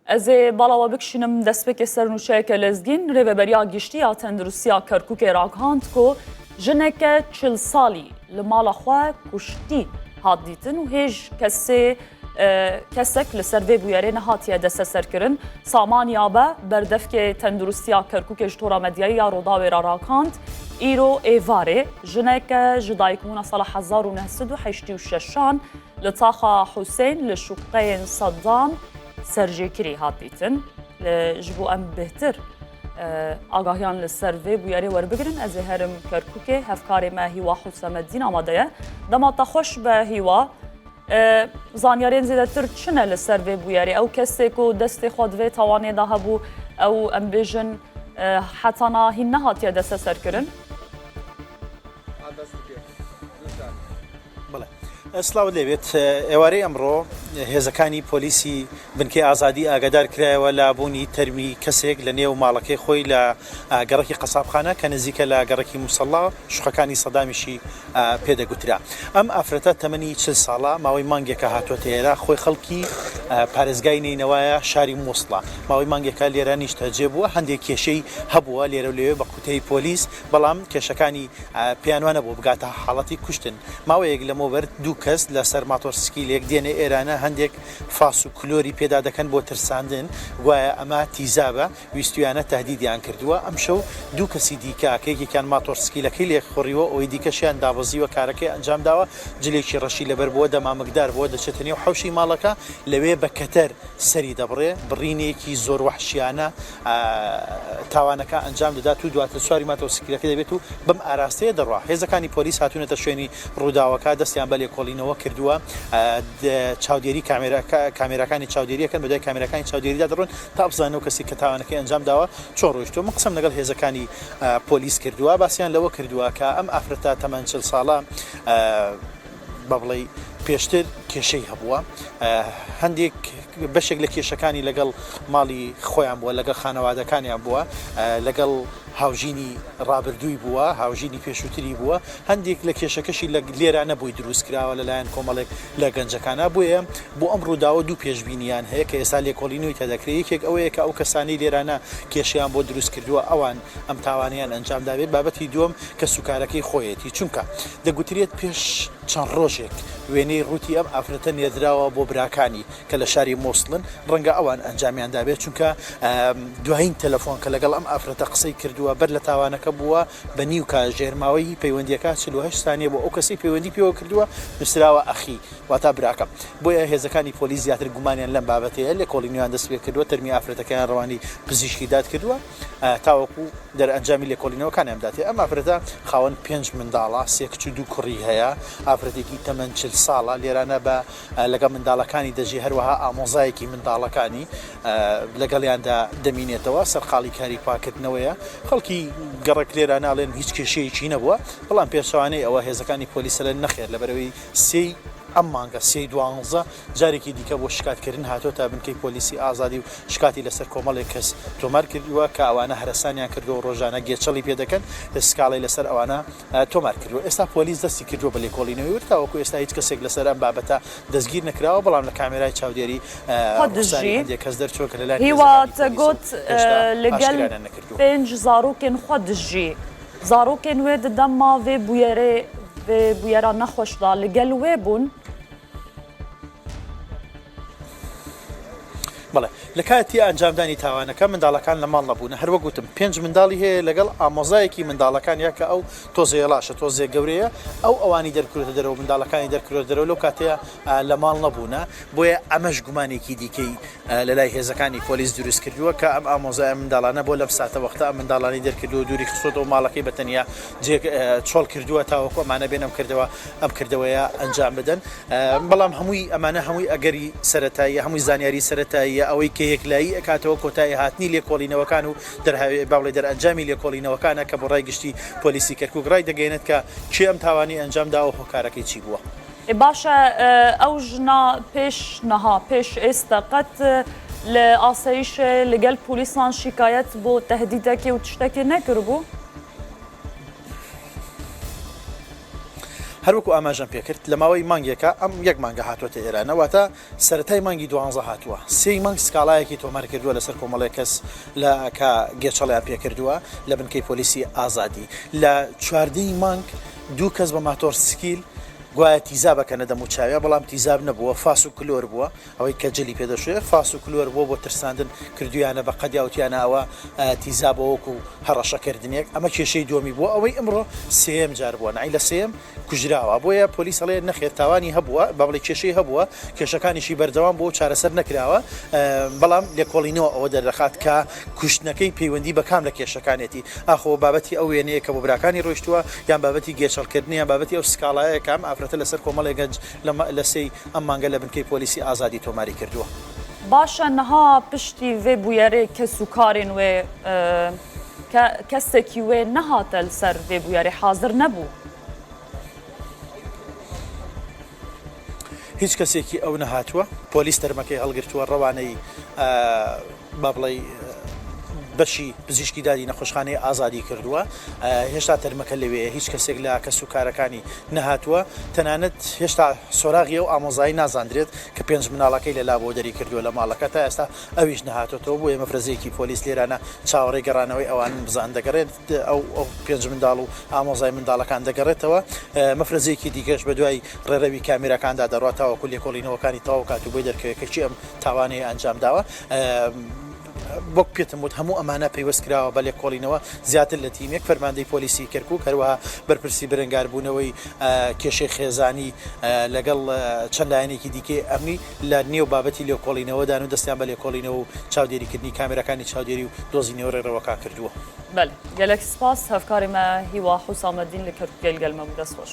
Ez ê bala we bikişînim destpêkê ser nûçeyeke lezgîn, Rêveberiya Giştî ya Tenduristiya Kerkûkê ragihand ku jineke 40 salî li mala xwe kuştî hat dîtin û hêj kesê kesek li ser vê bûyerê nehatiye desteserkirin. Saman Yabe, berdevkê Tenduristiya Kerkûkê ji tora medyayî ya Rûdawê re ragihand, îro êvarê jineke ji dayikbûna sala 1986 an Li taxa Husên li şuqeyên Saddam serjêkirî hat dîtin. Ji bo em bêhtir agahiyan li ser vê bûyerê werbigirin ez ê herim Kerkûkê hevkarê me Hîwa Husameddîn amade ye. Dema te xweş be Hîwa zanyarên zêdetir çi ne li ser vê bûyerê? Ew kesê ku destê xwe di vê tawanê de hebû ew em bêjin heta na hîn nehatiye desteserkirin. بەڵێ سڵاوت لێبێت ئێوارەی ئەمڕۆ هێزەکانی پۆلیسی بنکەی ئازادی ئاگادار کرایەوە لە بوونی تەرمی کەسێک لە نێو ماڵەکەی خۆی لە گەڕەکی قەسابخانە کە نزیکە لە گەڕەکی موسەڵا شوقەکانی سەدامیشی پێدەگوترا ئەم ئافرەتە تەمەنی چل ساڵە ماوەی مانگێکە هاتووەتە ئێرە خۆی خەڵکی پارێزگای نەینەوایە شاری مووسڵە ماوەی مانگێکە لێرە نیشتەجێ بووە هەندێک کێشەی هەبووە لێرە و لەوێ بە قوتەی پۆلیس بەڵام کێشەکانی پێیان وا نەبوو بگاتە حاڵەتی کوشتن. ماوەیەک لەمەوبەر دوو کەس لەسەر ماتۆرسکیلێک دێنە ئێرانە هەندێک فاس و کلۆری پێدا دەکەن بۆ ترساندن، گوایە ئەمە تیزابە، ویستویانە تەهدیدیان کردووە. ئەمشەو دوو کەسی دیکە کە یەکێکیان ماتۆرسکیلەکەی لێ خوڕیوە ئەوی دیکەشیان دابەزیوە کارەکەی ئەنجام داوە، جلێکی ڕەشی لەبەر بووە، دەمامکدار بووە، دەچێتە نێو حەوشەی ماڵەکە، لەوێ بە کەتەر سەری دەبڕێ، بڕینێکی زۆر وەحشیانە. تاوانەکە ئەنجام دەدات و دواتر سواری ماتۆرسکیلەکە دەبێت و بەم ئاراستەیە دەڕوا. هێزەکانی پۆلیس هاتوونەتە شوێنی ڕووداوەکە، دەستیان بە لێکۆڵینەوە کردووە، چاودێری کامێراکانی چاودێری ئەکەن، بەدوای کامێراکانی چاودێریدا دەڕۆن تا بزانن ئەو کەسەی کە تاوانەکەی ئەنجام داوە چۆن ڕۆیشتووە. من قسەم لەگەڵ هێزەکانی پۆلیس کردووە، باسیان لەوە کردووە کە ئەم ئافرەتە تەمەن 40 ساڵە با بڵێی پێشتر کێشەی هەبووە، هەندێک بەشێک لە کێشەکانی لەگەڵ ماڵی خۆیان بووە، لەگەڵ خانەوادەکانیان بووە، لەگەڵ هاوژینی ڕابردووی بووە، هاوژینی پێشووتری بووە، هەندێک لە کێشەکەشی لە لێرانە بۆی دروست کراوە لەلایەن کۆمەڵێک لە گەنجەکانە، بۆیە بۆ ئەم ڕووداوە دوو پێشبینیان هەیە کە ئێستا لێکۆڵینەوەی تیا دەکرێت، یەکێک ئەوەیە کە ئەو کەسانەی لێرانە کێشەیان بۆ دروست کردووە ئەوان ئەم تاوانەیان ئەنجام دابێت، بابەتی دووەم کەسوکارەکەی خۆیەتی، چونکە دەگوترێت پێش چەند ڕۆژێک وێنەی ڕووتی ئەم ئافرەتە نێردراوە بۆ براکانی کە لە شاری موسڵن، ڕەنگە ئەوان ئەنجامیان دابێت، چونکە دوایین تەلەفۆن کە لەگەڵ ئەم ئافرەتە قسەی کردووە بەر لە تاوانەکە بووە بە نیو کاژێر، ماوەی پەیوەندییەکە 48 سانیە بۆ ئەو کەسەی پەیوەندی پێوە کردووە نووسراوە ئەخی واتا براکەم. بۆیە هێزەکانی پۆلیس زیاتر گومانیان لەم بابەتەیە، لێکۆڵینەوەیان دەستپێکردووە، تەرمی ئافرەتەکەیان ڕەوانەی پزیشکی داد کردووە. تاوەکو دەرئەنجامی لێکۆڵینەوەکانیان بداتێ. ئەم ئافرەتە خاوەن پێنج منداڵە، سێ کچ و دوو کوڕی هەیە، ئافرەتێکی تەمەن 40 ساڵە، لێرانە بە لەگەڵ منداڵەکانی دەژی، هەروەها ئامۆزایەکی منداڵەکانی لەگەڵیاندا دەمینێتەوە، سەرقاڵی کاری پاکردنەوەیە. خەڵکی گەڕەک لێرانە ئەڵێن هیچ کێشەیەکی نەبووە، بەڵام پێچەوانەی ئەوە هێزەکانی پۆلیس ئەڵێن نەخێر لەبەرئەوەی سێی ئەم مانگە، سێی دوانزە، جارێکی دیکە بۆ شکاتکردن هاتۆتە بنکەی پۆلیسی ئازادی و شکاتی لەسەر کۆمەڵێک کەس تۆمار کردووە کە ئەوانە هەرەسانیان کردووە و ڕۆژانە گێچەڵی پێ دەکەن، سکاڵای لەسەر ئەوانە تۆمار کردووە. ئێستا پۆلیس دەستی کردووە بە لێکۆڵینەوەی ورد، تاوەکو ئێستا هیچ کەسێک لەسەر ئەم بابەتە دەستگیر نەکراوە، بەڵام لە کامێرای چاودێری خۆت ڕوخساری دژی. هەندێک کەس دەرچووە کە لەلایەن هیوا هێزەکانی تە پۆلیسەوە گوت هێشتا لەگەل ئاشکرایان نەکردووە. پێنج زارۆکێن خۆ دژی. Zarokên wê di dema vê bûyerê vê bûyera nexweş da li gel wê bûn. بەڵێ لە کاتی ئەنجامدانی تاوانەکە منداڵەکان لە ماڵ نەبوون هەروەک وتم پێنج منداڵی هەیە لەگەڵ ئامۆزایەکی منداڵەکان یا کە ئەو تۆزێ ڵاشە تۆزێ گەورەیە ئەو ئەوانی دەرکرێتە دەرەوە منداڵەکانی دەرکرێت دەرەوە لەو کاتەیە لە ماڵ نەبوونە بۆیە ئەمەش گومانێکی دیکەی لەلای هێزەکانی پۆلیس دروست کردووە کە ئەم ئامۆزای ئەم منداڵانە بۆ لەم ساتە وەختە ئەم منداڵانی دەرکردووە دووری خستۆتەوە ماڵەکەی بە تەنیا جێ چۆڵ کردووە تاوەکو ئەمانە بێن ئەم کردەوە ئەم کردەوەیە ئەنجام بدەن بەڵام هەمووی ئەمانە هەمووی ئەگەری سەتاییە هەمووی زانیاری سەتاییە ئەوەی کە یەکلایی ئەکاتەوە کۆتایی هاتنی لێکۆڵینەوەکان و دەرهاوێ با بڵێ دەرئەنجامی لێکۆڵینەوەکانە کە بۆ ڕای گشتی پۆلیسی کەرکوک ڕای دەگەیەنێت کە کێ ئەم تاوانی ئەنجام داوە هۆکارەکەی چی بووە. باشە ئەو ژنە پێش نها پێش ئێستا قەت لە ئاسایشێ لەگەل پۆلیسان شیکایەت بۆ تەهدیدەکێ و تشتەکێ نەکردبوو؟ هەروەکو ئاماژەم پێکرد لە ماوەی مانگێکا ئەم یەک مانگە هاتووەتە ئێرانە واتە سەرەتای مانگی دوانزە هاتووە سێی مانگ سکاڵایەکی تۆمار کردووە لەسەر کۆمەڵێک کەس لە کە گێچەڵیان پێکردووە لە بنکەی پۆلیسی ئازادی لە چواردەی مانگ دوو کەس بە ماتۆر سکیل گوایە تیزاب ئەکەنە دەم و چاویا بەڵام تیزاب نەبووە فاس و کلۆر بووە ئەوەی کە جلی پێ دەشوێ فاس و کلۆر بووە بۆ ترساندن کردویانە بە قەدیا وتیانە ئەوە تیزابە وەکو هەڕەشە کردنێک ئەمە کێشەی دووەمی بووە ئەوەی ئمڕۆ سێیەم جار بووە نەعی لە سێیەم کوژراوە بۆیە پۆلیس ئەڵێ نەخێر تاوانی هەبووە با بڵێ کێشەی هەبووە کێشەکانیشی بەردەوام بووە و چارەسەر نەکراوە بەڵام لێکۆڵینەوە ئەوە دەردەخات کە کوشتنەکەی پەیوەندی بە کام لە کێشەکانێتی ئاخۆ بابەتی ئەو وێنەیە کە بۆ براکانی ڕۆیشتووە یان بابەتی گێچەڵکردنە یان بابەتی ئەو سکاڵایەیە کە ئەم ئافرەتە لەسەر کۆمەڵێک گەنج لە سێی ئەم مانگە لە بنکەی پۆلیسی ئازادی تۆماری کردووە. باشە نها پشتی ڤێ بویەرێ کەس و کارێن وێ کە کەسێکی وێ نەهاتە لسەر ڤێ بویەرێ حازر نەبوو. هیچ کەسێکی ئەو نەهاتووە، پۆلیس تەرمەکەی هەڵگرتووە ڕەوانەی با بڵێی بەشی پزیشکی دادی نەخۆشخانەی ئازادی کردووە، هێشتا تەرمەکە لەوێیە، هیچ کەسێک لە کەس و کارەکانی نەهاتووە، تەنانەت هێشتا سۆراغی ئەو ئامۆزای نازاندرێت کە پێنج مناڵەکەی لەلا بۆ دەری کردووە لە ماڵەکە، تا ئێستا ئەویش نەهاتۆتەوە، بۆیە مەفرەزەیەکی پۆلیس لێرانە چاوەڕێی گەڕانەوەی ئەوانن بزان دەگەڕێن. ئەو پێنج منداڵ و ئامۆزای منداڵەکان دەگەڕێتەوە، مەفرەزەیەکی دیکەش بەدوای ڕێڕەوی کامێراکاندا دەڕوات تاوەکو لێکۆڵینەوەکانی تەواو کات و بۆی دەرکەوێت کە کێ ئەم تاوانەی ئەنجامداوە. وەک پێتم وت هەموو ئەمانە پەیوەست کراوە بە لێکۆڵینەوە زیاتر لە تیمێک، فەرماندەی پۆلیسی کەرکوک، هەروەها بەرپرسی بەرەنگاربوونەوەی کێشەی خێزانی لەگەڵ چەند لایەنێکی دیکەی ئەمنی لە نێو بابەتی لێکۆڵینەوەدان و دەستیان بە لێکۆڵینەوە و چاودێریکردنی کامێراکانی چاودێری و دۆزینەوەی ڕێڕەوەکان کردووە. بەلێ گەلەک سپاس هەڤکارێ مە هیوا حوسامەدین لە کەرکوکێ لگەل مە بوو دەست خۆش.